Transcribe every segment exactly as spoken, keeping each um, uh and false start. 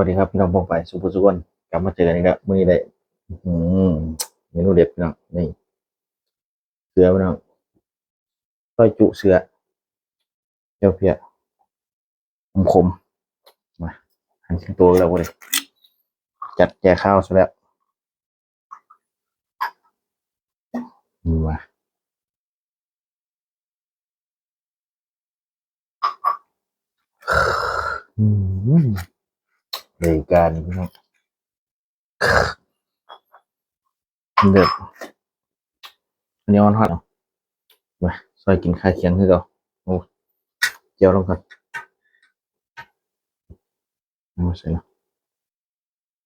วัสดีครับพี่น้องป้องไปสุภุสุคนกลับมาเจอกันอีกแล้วมื้อนี้ได้ อืมเมนูเด็ดพี่น้อง นี่ เสือพี่น้อง ซอยจุเสือ เจ้าเพียขมๆ มาหั่นเป็นตัวแล้วเลย จัดแจข้าวซะแล้ว มา อืมเลยการพี่น้อง เดือด อันนี้อ่อนฮอดเนาะ มาซอยกินข้าวเคียงคือเก่า โอ้ เจียวลงก่อน เอาใส่เนาะ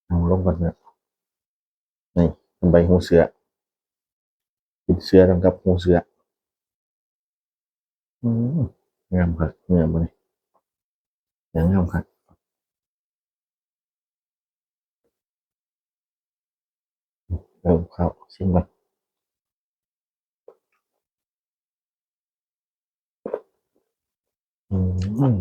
เอาลงก่อนเนาะ นี่เป็นใบหูเสือ กินเสือต้องกับหูเสือ อืมงามครับ งามเลย งามครับ เออข้าวชิมก่อน อืม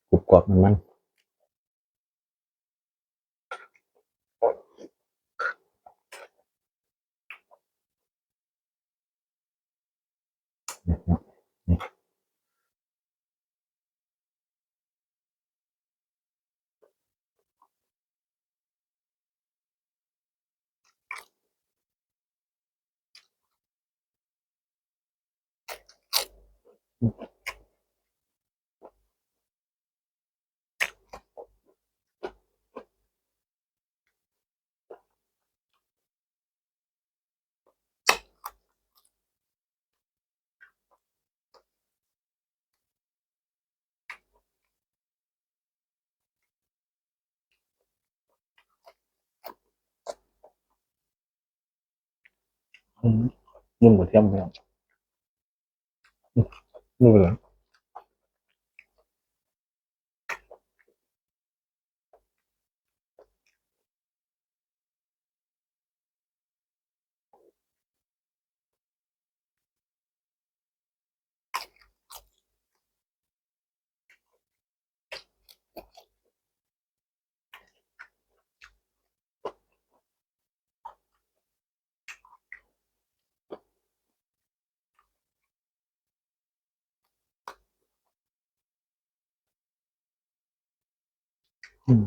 กรุบกรอบมันมัน อืม นุ่มกว่าเทียมเลยอ่ะ อืม นุ่มเลย อืม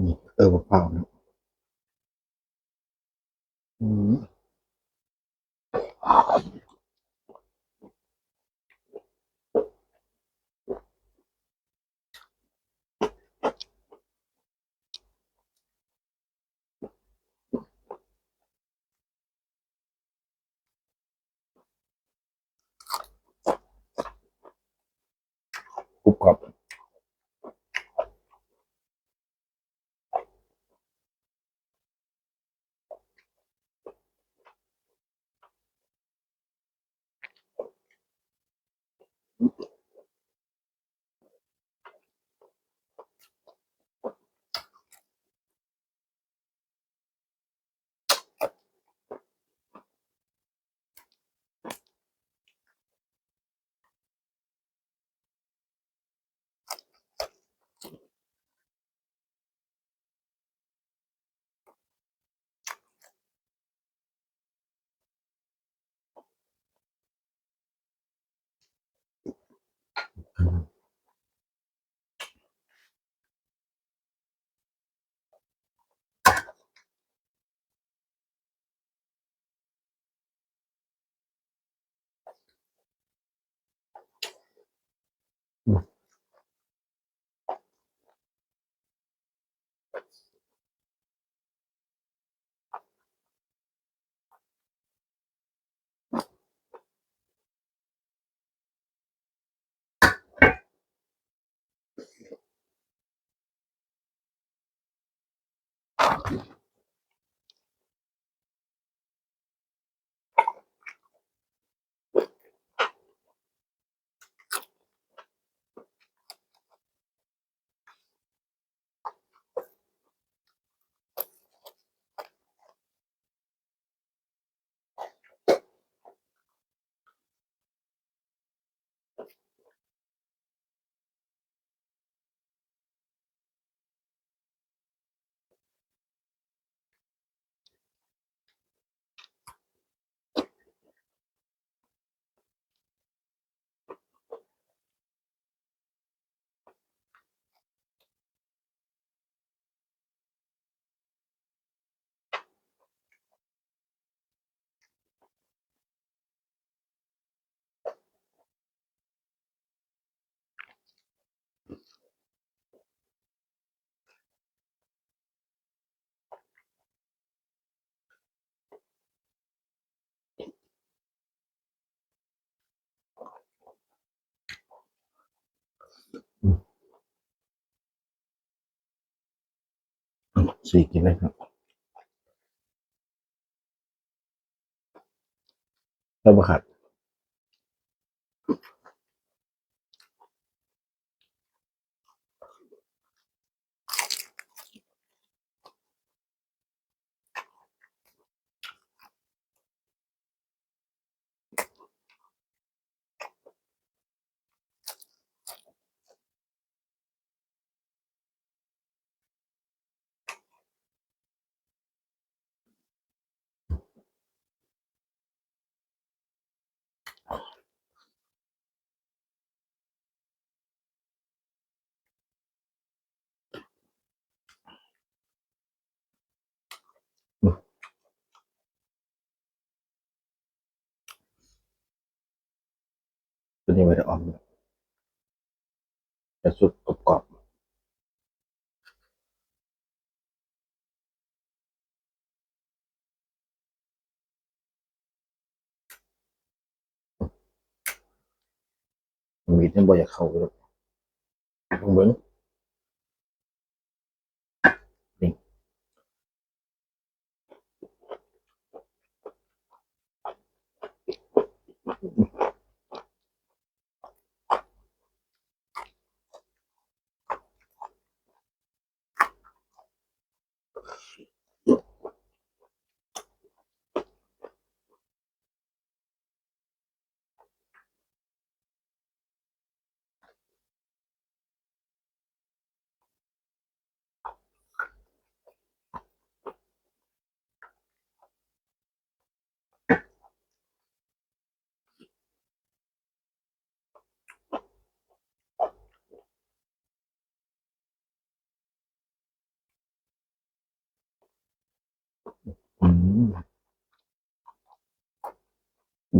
นี่ เออ บักพร้าวเนาะ อืม กรุบกรอบ สี่กินเลยครับ แล้วบ่ขาด ตัวนี้ไว้ออม จะสุกกรอบๆ มีดยังบ่อยากเข้าเลย เบิ่ง นี่ อื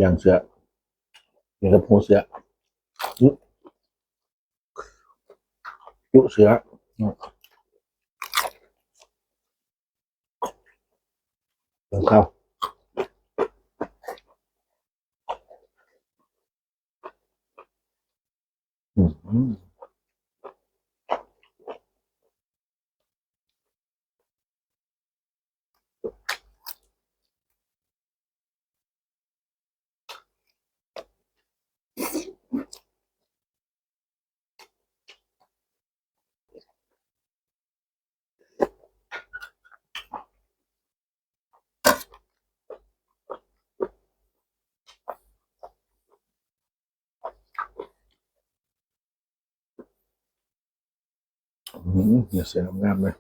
ย่างเสือ กินกับหัวเสือ จุ จุเสือ อืม เติมข้าว อืม อืม อืม เดี๋ยวเสียงงามๆเลย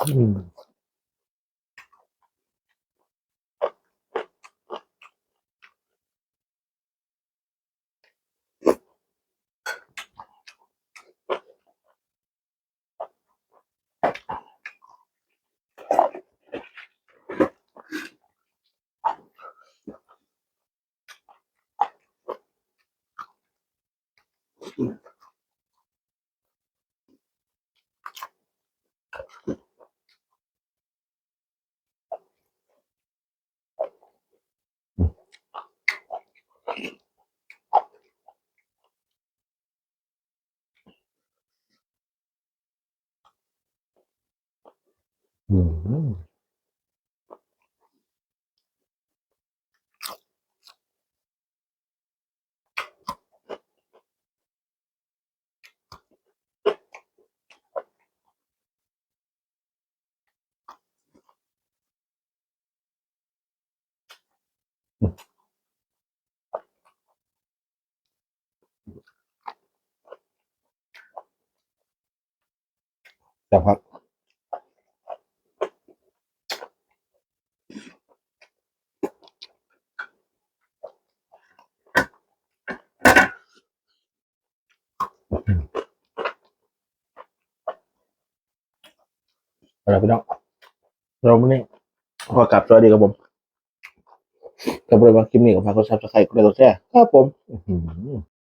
อืม อืม แซ่บครับ เอาล่ะพี่น้อง เรามื้อนี้ขอกราบสวัสดีครับผม ถ้าบ่ได้มักคลิปนี้ก็ฝากกด Subscribe กดไลค์ กดแชร์ครับผม อื้อหือ